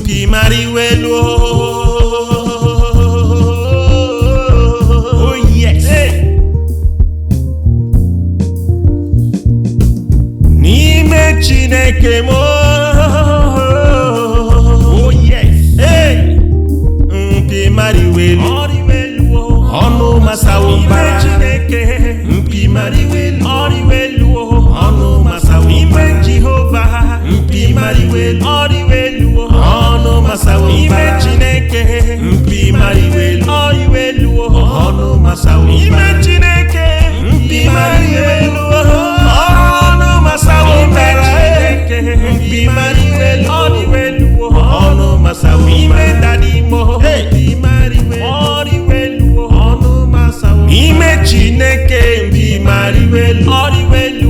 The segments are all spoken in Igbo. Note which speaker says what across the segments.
Speaker 1: Mpi mariwelu. Oh yes. N'ime Chineke m. Oh yes. Hey. Mpi mariwelu. Ọnụ masawo mbara. Chineke. Mpi mariwelu. Ọrịwelu. Ọnụ masawo mbara. Ime Jehova. Mpi mariwelu. Ọrịwelu. Ọnụ masawo mbara. Ime Chineke. Mpi mariwelu. Ọrịwelu. Ọnụ masawo mbara. Ime Chineke. Mpi mariwelu. Ọnụ masawo mbara. Mpi mariwelu. Ọrịwelu. Ọnụ masawo mbara. Ime dadimo. Mpi mariwelu. Ọrịwelu. Ọnụ masawo. Ime Chineke mpi mariwelu. Ọrịwelu.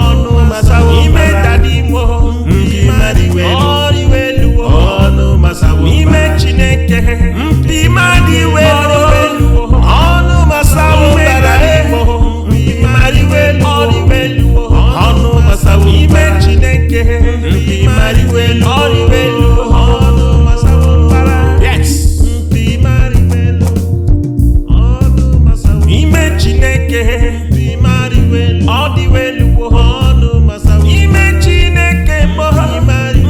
Speaker 1: Ọnụ masawo. Ime dadimo. Mpi mariwelu. Ọrịwelu. Ọnụ masawo. Ime Chineke mpi mariwelu. Ọnụ masawo mbara. Mpi mariwelu. Ọrịwelu. Ọnụ masawo. Ime Chineke mpi mariwelu. Ọrịwelu. Ọnụ masawo mbara. Yes. Mpi mariwelu. Ọnụ masawo. Ime Chineke mpi mariwelu. Ọdịwelu. Ọnụ masawo. Ime Chineke mpo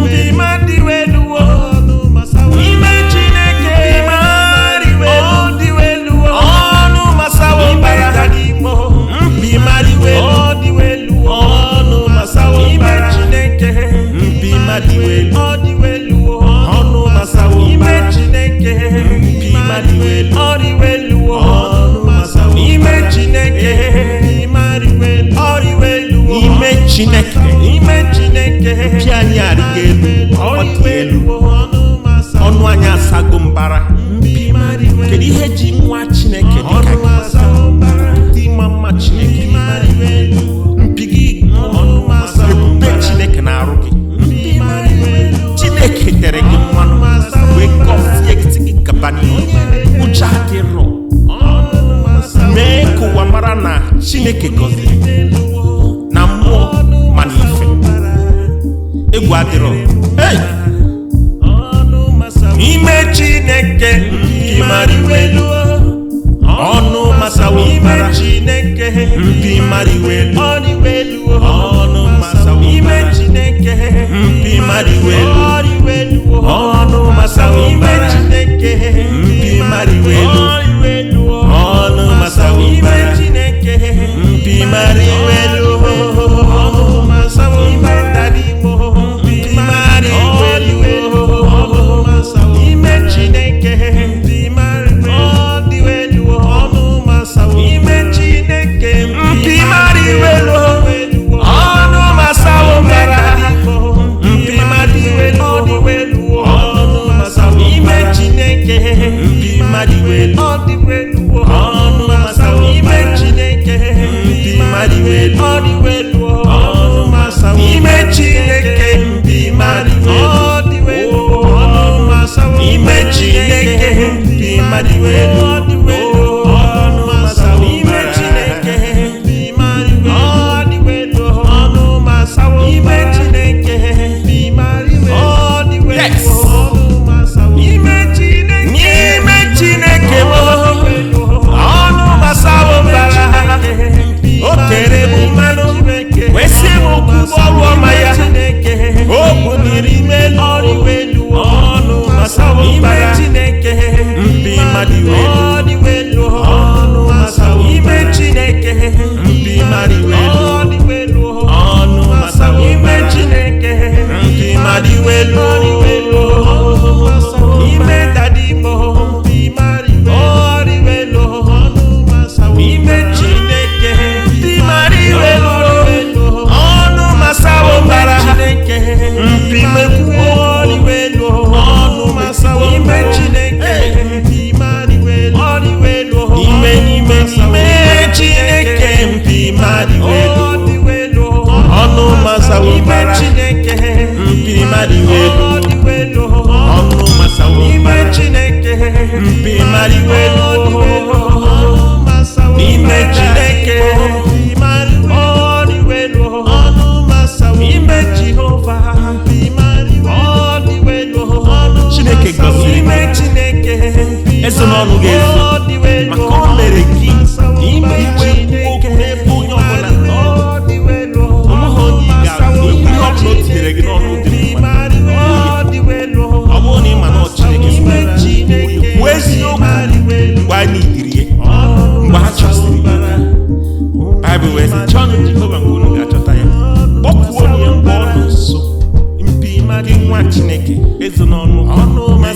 Speaker 1: mpi mariwelu. Ọnụ masawo. Ime Chineke mariwelu. Ọdịwelu. Ọnụ masawo mbara. Mpi mariwelu. Ọdịwelu. Ọnụ masawo mbara. Ime Chineke mpi mariwelu. Ọdịwelu. Ọnụ masawo mbara. Ime Chineke mpi mariwelu. Ọdịwelu. Ọnụ masawo mbara. Ime Chineke mpi mariwelu. Ọdịwelu. Ime Chineke. Ime Chineke mpi anyị arịgo elu. Ọ dị elu. Ọnụ anyị asago mbara. Kedu ihe ji nwa Chineke dịka gị? Ndị ịma mma Chineke. Mpi gị ebube Chineke na-arụ gị. Chineke tere gị mmanụ wee gọzie gị sị gị gaba n'ihu. Ụjọ adịrọ. Mee ka ụwa mara na Chineke gọziri gị na mmụọ ma na ife. Egwu adịrọ. Hey! Ime Chineke mpi mariwelu. Ọnụ masawo mbara. Chineke mpi mariwelu. Ọnụ masawo mbara. Chineke mpi mariwelu. Ọnụ masawo mbara. Chineke mpi mariwelu. Ọnụ masawo mbara. Chineke mpi mariwelu. Ọnụ masawo mbara. Mpi mariwelu. Ime Chineke mpi mariwelu. Ọnụ masawo. Ime Chineke mpi mariwelu. Ọnụ masawo mbara. Mpi mariwelu. Ọnụ masawo. Ime Chineke mpi mariwelu. Ọnụ masawo. Ime Chineke mpi mariwelu. Ọnụ masawo. Ime Chineke mpi mariwelu. Ọnụ masawo. Ime Chineke mpi mariwelu. Ọnụ masawo. Ime Chineke mpi mariwelu. Ọnụ masawo. Ime Chineke mpi mariwelu. Yes. Ime Chineke. N'ime Chineke m. Ọnụ masawo mbara. O tere m mmanụ wee sị m kwuba ọrụ ọma ya. O buliri m elu. Ọnụ masawo mbara. Mpi mariwelu. Ọnụ masawo. Ime Chineke mpi mariwelu. Ọnụ masawo. Ime Chineke mpi mariwelu. Ime dadimo mpi mariwelu. Ime Chineke mpi mariwelu. Ọnụ masawo mbara. Mpi mekwu. Ọnụ masawo. Ime Chineke mpi mariwelu. N'ime n'ime n'ime Chineke mpi mariwelu. Ọnụ masawo mbara. Mpi mariwelu. Ọnụ masawo mbara. Mpi mariwelu. N'ime Chineke. Ime Jehova. ọnụ gị ezo, maka o mere gị ime iwe okwu n'ebe onye ọbụla nọ. Onweghị onye ị ga-ekwu ihe ọbụla o tinyere gị n'ọnụ dị mma. Ọ bụrụ na ị ma na ọ Chineke kwuo eziokwu mgbe anyị nidiri ya, mgbe a chọsiri ya. Baịbụl wee sị, chọọnụ Jehova mgbe unu ga-achọta ya, kpọkuo ya mgbe ọ nọ nso. Mpi gị nwa Chineke, ezo n'ọnụ n'ime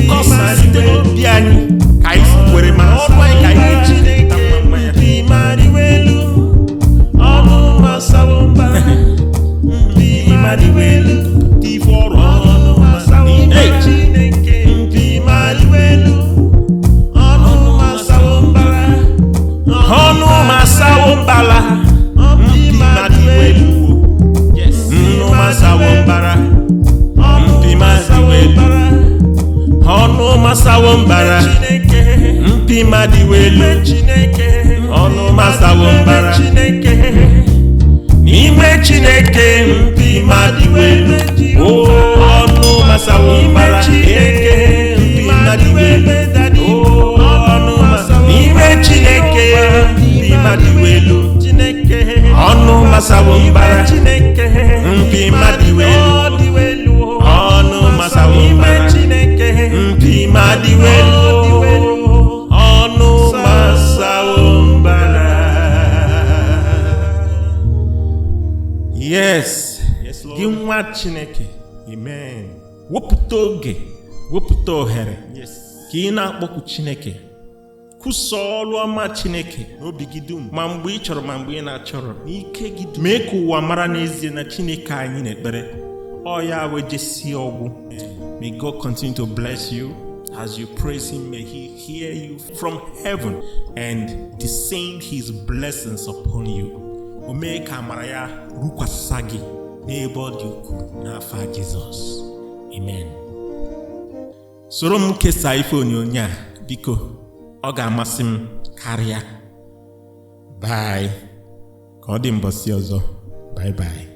Speaker 1: nkọsa site n'obi anyị ka anyị si kwere, mana ọnụ anyị ka anyị ga-eji ta mma mma ya. Ife ọrụ. Hey! Ọnụ masawo mbala, mpi madiwe elu. Nnu masawo mbara, mpi madiwe elu. Ọnụ masawo mbara, mpi madiwe elu. Ọnụ masawo mbara n'ime Chineke, mpi madiwe elu. O ọnụ masawo mbara, eke mpi madiwe elu. O ọnụ masawo n'ime Chineke, mpi madiwe elu. Ọnụ masawo mbara, mpi madiwe elu. Ọnụ masawo mbara, mpi madiwe elu. Ọnụ masawo mbara. Yes, gị nwa Chineke,
Speaker 2: Amen.
Speaker 1: Wepụta oge, wepụta ohere
Speaker 2: Yes.
Speaker 1: ka ị na-akpọku Chineke, kwusaa ọrụ ọma Chineke
Speaker 2: N'obi gị dum.
Speaker 1: ma mgbe ị chọrọ ma mgbe ị na-achọrọ.
Speaker 2: N'ike gị dum.
Speaker 1: Mee ka ụwa mara n'ezie na Chineke anyị na-ekpere ọ ya wee jesie ọgwụ. May God continue to bless you as you praise him. May he hear you from heaven and descend his blessings upon you. O mee ka amara ya rukwasa gị n'ebe ọ dị ukwuu n'afa Jizọs. Amen. Soro m kesaa ife onyonyo a, biko, ọ ga-amasị m karịa. Bye. Ka ọ dị mbọsị ọzọ. Bye bye.